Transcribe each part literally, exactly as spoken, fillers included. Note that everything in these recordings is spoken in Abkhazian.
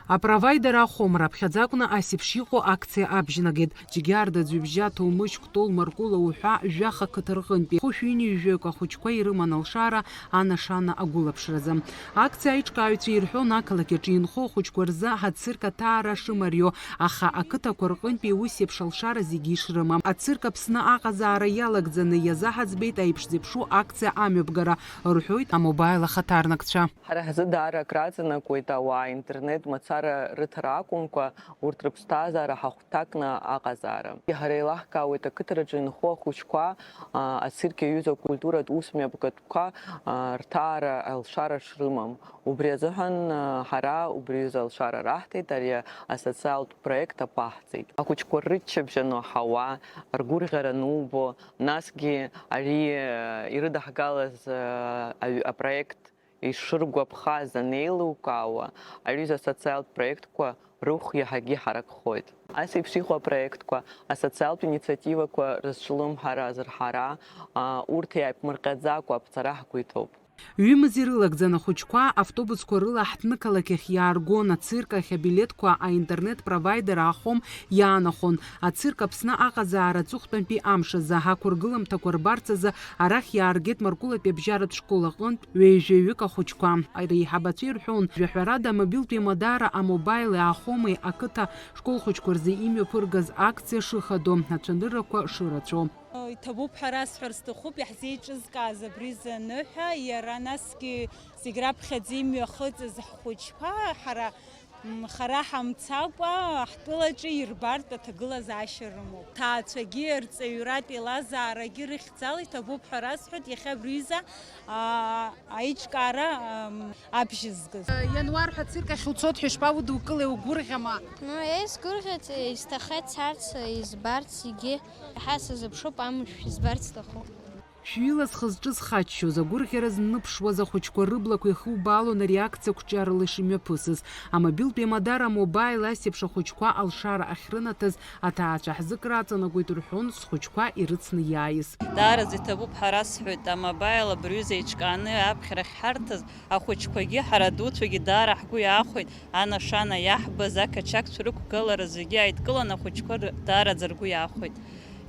Апровайдер Ахом раԥхьаӡа акәны ас еиԥш иҟоу акциа абжьнагеит. Џьгьарда, Ӡҩыбжьа, Ҭоумышь, Кәтол, Маркула уҳәа жәаха қыҭа рҟынтәи хәышәи ҩынҩажәаҩык ахәыҷқәа ирыман алшара анашана агәылаԥшразы. Акциа аиҿкааҩцәа ирҳәон, ақалақь аҿы инхо ахәыҷқәа рзы ацирк аҭаара шымарио, аха ақыҭақәа рҟынтәи ус еиԥш алшара зегьы ишрымам. Ацирк Аԥсны аҟазаара иалагӡаны иазаҳаӡбеит аиԥш зеиԥшу акциа амҩаԥгара, рҳәоит амобаил ахаҭарнакцәа. Ҳара ҳзы даара акраҵанакуеит ауаа интернет мацара рыҭара акәымкәа, урҭ рыԥсҭазаара ҳахәҭакны аҟазаара. Ҳара еилаҳкаауеит ақыҭараҿы инхо ахәыҷқәа, а, ацирк иаҩыз акультуратә усмҩаԥгатәқәа, а, рҭаара алшара шрымам. Убри азыҳәан, а, ҳара убри азы алшара раҳҭеит, ари асоциалтә проект аԥаҳҵеит. Ахәыҷқәа рыччабжь ану ҳауа, ргәырӷьара анубо, насгьы ари, а, ирыдаҳгалаз, а, аҩ-, апроект ишыргәаԥхаз анеилукаауа, аҩыза асоциалтә проектқәа рыхә иаҳагьы ҳаракхоит. Ас еиԥш иҟоу апроектқәа, асоциалтә инициативақәа рызҿлымҳара, азырҳара, а, урҭ иааиԥмырҟьаӡакәа аԥҵара ҳгәы иҭоуп. Ҩымз ирылагӡан ахәыҷқәа автобусқәа рыла ҳҭнықалақь ахь иааргон, ацирк ахь абилеҭқәа аинтернет-провайдер Ахом иаанахон. Ацирк Аԥсны аҟазаара аҵыхәтәантәи амш азы, ақәыргыламҭақәа рбарц азы арахь иааргеит Маркулатәи абжьаратә школ аҟынтә ҩажәаҩык ахәыҷқәа. Реиҳабацәа ирҳәон, жәаҳәарада, амобилтә еимадара амобаили аахоми ақыҭа школхәыҷқәа рзы имҩаԥыргаз акциа шыхадоу, ацәаныррақәа шырацәоу. Иҭабуп ҳәа расҳәар сҭахуп иаҳзеиҿызкааз абри заныҳәа, иара насгьы зегь раԥхьаӡа имҩахыҵыз ҳхәыҷқәа ҳара М, хара ҳамцакәа, ҳтәылаҿы ирбартә аҭагылазаашьа рымоуп. Ҭаацәагьы, рҵаҩратә еилазаарагьы рыхьӡала иҭабуп ҳәа расҳәоит иахьа абри аҩыза, аа, аиҿкаара, ам, абжьызгаз. Иануар ҳәа цирк ахь уцоит ҳәа ишԥаудукылеи, угәырӷьама? Ну, еизгәырӷьеит, исҭахеит царц, избарц, егьи иаҳа сазыԥшуп, амшә избарц сҭахуп. Шәҩыла зхы-зҿы зхаччоз, агәырӷьара зныԥшуаз ахәыҷқәа рыблақәа ихубаалон ари акциа қәҿиарала ишымҩаԥысыз. Амобилтә еимадара амобаил ас еиԥш ахәыҷқәа алшара ахьрынаҭаз аҭаацәа ҳзы краҵанакуеит рҳәон зхәыҷқәа ирыцны иааиз. Даараӡа иҭабуп ҳәа расҳәоит, амобаил абырҩыза еиҿкааны аԥхьара ахьҳарҭаз ахәыҷқәагьы ҳара адуцәагьы даара ҳгәы иаахәеит, анашана иаҳбаз ақачақьцәа рықәгылара зегьы ааидкыланы ахәыҷқәа р-, даараӡа ргәы иаахәеит.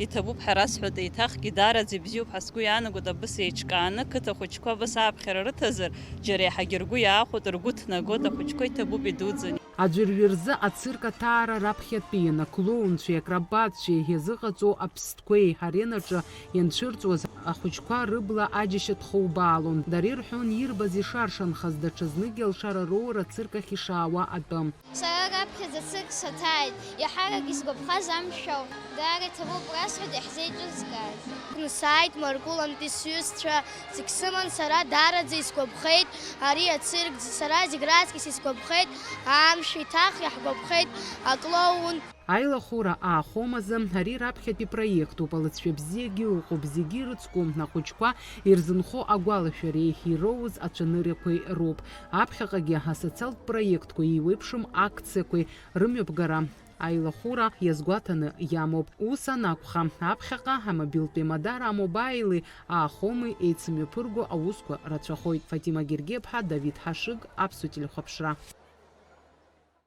Иҭабуп ҳәа расҳәоит, еиҭахгьы даараӡа ибзиоуп ҳәа сгәы иаанагоит абыс еиҿкааны, қыҭа хәыҷқәа абыс аԥхьара рыҭазар, џьара еиҳагьы ргәы иаахәоит, ргәы ҭнагоит, ахәыҷқәа иҭабуп идуӡӡаны. Аӡәырҩы рзы ацирк аҭаара раԥхьатәиын, аклоунцәеи акробатцәеи иазыҟаҵоу аԥстәқәеи ҳаренаҿы ианцәырҵуаз ахәыҷқәа рыбла аџьашьатә хубаалон. Дара ирҳәон ирбаз ишаршанхаз, даҽазныкгьы алшара роура ацирк ахь ишаауа атәы. Сара раԥхьаӡа цырк саҭааит, иаҳарак исгәаԥхаз амшә ауп, даара иҭабуп расҳәеит иаҳзеиҿызкааз. Сааит Маркулантәи сҩызцәа зегь сыман, сара даараӡа исгәаԥхеит ари ацирк, сара зегь раҵкыс исгәаԥхеит, амшә еиҭах иаҳгәаԥхеит аклоун. Аилахәыра аахом азы ари раԥхьатәи проектуп, алыҵшәа бзиагьы ыҟоуп, зегьы ирыцку, ахәыҷқәа ирзынхо агәалашәареи ироуз ацәаныррақәеи роуп. Аԥхьаҟагьы асоциалтә проектқәа еиуеиԥшым акциақәеи рымҩаԥгара аилахәыра иазгәаҭаны иамоуп. Ус анакәха, аԥхьаҟа амобилтә еимадара амобаили аахоми еицымҩаԥырго аусқәа рацәахоит. Фатима Гергиаԥҳа, Давид Ҳашыг, Аԥсуа телехәаԥшра.